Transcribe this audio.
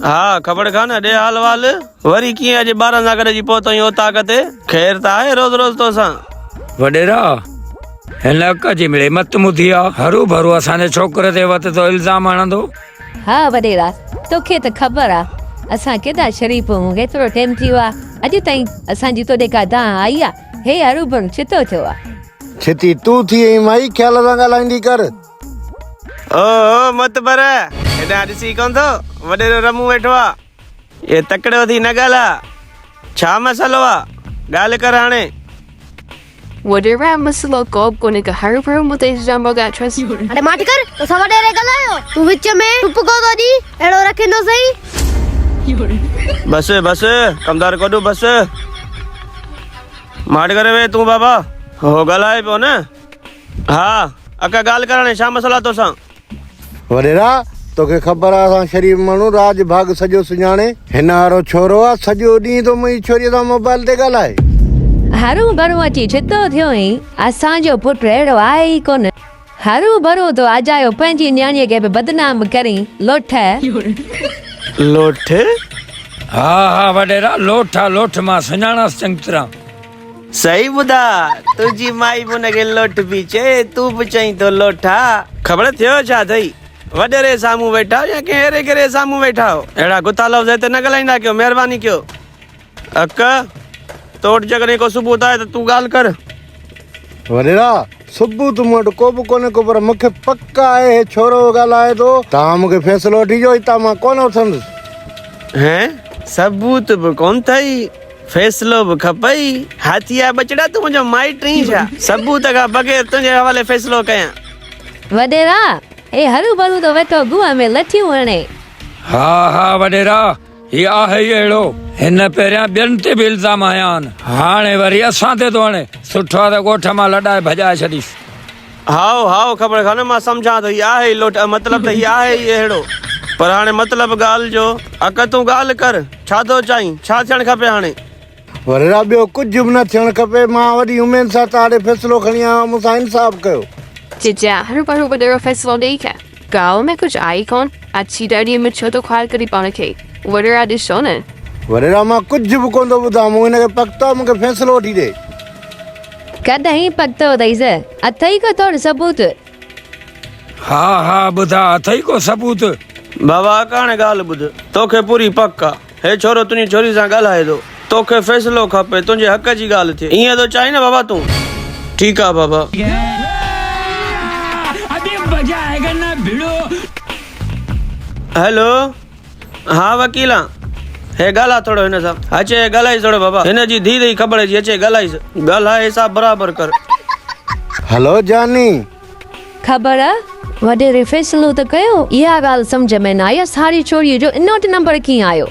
ها کبڙ خان ڏي حال وال. وري ڪيئن اڄ ٻارن سان گڏ اچي پهتو آهين اوطاق تي. خير ته آهي روز روز توسان. وڏيرا! هن اڪ جي مڙئي مت مڌي آ. هرو ڀرو اسان جي ڇوڪري تي وت ٿو الزام هڻندو. ها وڏيرا! توکي ته خبر آ اسان ڪيڏا شريف آهيون. هيترو ٽيم ٿي ويو آ اڄ تائين اسان جي توڏي ڪا دانهن آئي آ. هي هرو ڀرو ڇتو ٿيو آ. ڇتي تون ٿي آهين مائي خيال سان ڳالهائيندي ڪر. او هو متبر! هيڏانهن ڏسين ڪونه ٿو، وڏيرو رمون ويٺو آ. اي تڪڙو ٿي نه ڳالهاء. ڇا مسئلو آ؟ ڳالهه ڪر هاڻي. وڏيرا، مسئلو ڪو به ڪونهي ڪو هروڀرو مون تي الزام لڳائي ڇڏيس. هاڻي ماٺ ڪر، توسان وڏيري ڳالهايو، تون وچ ۾ ٽپڪو ٿو ڏين، اهڙو رکيندوسئين. بس بس، ڪمدار ڪوڏو بس. ماٺ ڪري ويهه تون بابا. هو ڳالهائي پيو نه. ها اڪا ڳالهه ڪر هاڻي ڇا مسئلو آ توسان. وڏيرا توکي خبر آ اسان شريف ماڻهو راڄ ڀاڳ سڄو سڃاڻي. هن وارو ڇورو آ سڄو ڏينهن ٿو منهنجي ڇوريء سان موبائل تي ڳالهائي. هرون ڀرون اچي ڇتو ٿيو ائين. اسان جو پٽ اهڙو آهي ئي ڪونه. هرون ڀرون ٿو اجايو پنهنجي نياڻيء کي به بدنام ڪرين. لوٺ. لوٺ؟ ها ها وڏيرا لوٺ آ لوٺ مان سڃاڻانس چڱي طرح. صحيح ٻڌاء، تنهنجي مائي به ان کي لوٺ پئي چئي، تون به چئين ٿو لوٺا. خبر ٿيو ڇا اٿئي؟ وڏيري سامهون ويٺا آهيو يا ڪنهن ايري گيري جي سامهون ويٺا آهيو؟ اهڙا گٿا لفظ هتي نه ڳالهائيندا ڪيو، مهرباني ڪيو. اڪ، تو وٽ جيڪڏهن ڪو ثبوت آهي ته تون ڳالهه ڪر. وڏيرا، ثبوت مون وٽ ڪو به ڪونهي ڪو پر مون کي پڪ آهي هي ڇورو ڳالهائي ٿو. توهان مون کي فيصلو وٺي ڏيو، هتان مان ڪونه اٿندس. هين، ثبوت به ڪونه اٿئي؟ فيصلو به کپئي. هاٿيا ٻچڙا تون منهنجو مائٽ آهين ڇا؟ ثبوت کان بغير تنهنجي حوالي فيصلو ڪيان. وڏيرا، هي هروڀرو ٿو ويٺو گونهه ۾ لٺيون هڻي. ها ها وڏيرا، هي آهي ئي اهڙو. هن پهريان ٻين تي به الزام هنيا آهن، هاڻي وري اسان تي ٿو هڻي. سٺو آهي ته ڳوٺ مان لڏائي ڀڄائي ڇڏيس. هائو هائو خبر خان مان سمجهان ٿو هي آهي ئي لوٺ مطلب ته هي آهي ئي اهڙو پر هاڻي مطلب ڳالهه جو اڪ تون ڳالهه ڪر ڇا ٿو چاهين ڇا ٿيڻ کپي هاڻي. وريرا ٻيو ڪجهه به نه ٿيڻ کپي مان وڏي اميد سان توهان ڏي فيصلو کڻي آيو آهيان مون سان انصاف ڪيو. چچا هروڀرو وڏيرو فيصلو ڏئي کي ڳالهه ۾ ڪجهه آهي ئي ڪونه اڇي ڏاڙهيء ۾ ڇو ٿو خوار ڪرين پاڻ کي وڏيرا ڏسو نه. وريرا مان ڪجهه به ڪونه ٿو ٻڌان مون هن کي پڪ ته مون کي فيصلو وٺي ڏي. ڪڏهن پڪتو اٿئيس؟ اٿئي ڪو ٿورو ثبوت؟ ها ها ٻڌاء اٿئي ڪو ثبوت؟ بابا اڪاڻي ڳالهه ٻڌ، توکي پوري پڪ آ، هي ڇورو تنهنجي ڇوري سان ڳالهائي ٿو، توکي فيصلو کپي، تنهنجي حق جي ڳالهه ٿئي، ائين ٿو چاهين نه بابا تون؟ ٺيڪ آ بابا. هيلو. ها وڪيل آن. هي ڳالهاء ٿورو هن سان. اچي هي ڳالهائيس ٿورو بابا. هن جي ڌيء اٿئي کٻڙ جي اچي ڳالهائيس. ڳالهائي حساب برابر ڪر. هلو جاني. خبر آ وڏيري فيصلو ته ڪيو اها ڳالهه سمجهه ۾ نه آئي ساري ڇوريء جو انوٽ نمبر ڪيئن آيو.